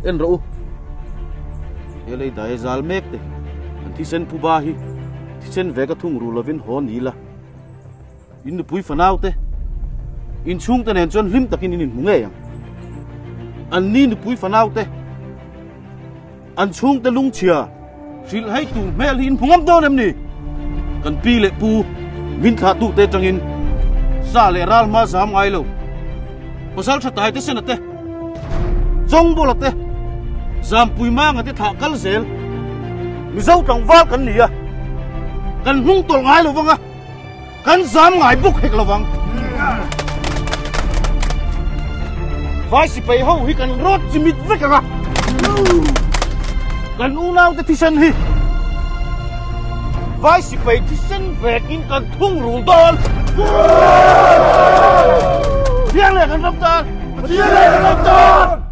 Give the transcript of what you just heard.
En rawh u. He lei dai zal mek te an thisen phuba hi thisen ve ka thung ru lovin haw ni la. In nupui fanau te, in chhungte nen chuan hlim takin in inhmu ngei ang. An ni nupui fanau te, an chhungte lungchhia hrilh hei tur hmel hi in hmu ngam dawn em ni? Kan pi leh pu min thlah tu te atangin sa leh ral hma zam ngai lo. Pasal tha tai te sena te, Chawngbawla te, Zampui Manga te thlah kal zel. Mizo tlangval kan ni a, kan hnung tawlh ngai lo vang a. Kan zam ngai bawk hek lovang. Vai sipai ho hi kan rawt chimit vek ang a. Kan unaute thisen hi vai sipai thisen vekin kan thung rul dawn. Thiang leh kan ram tan! Thiang leh kan ram tan!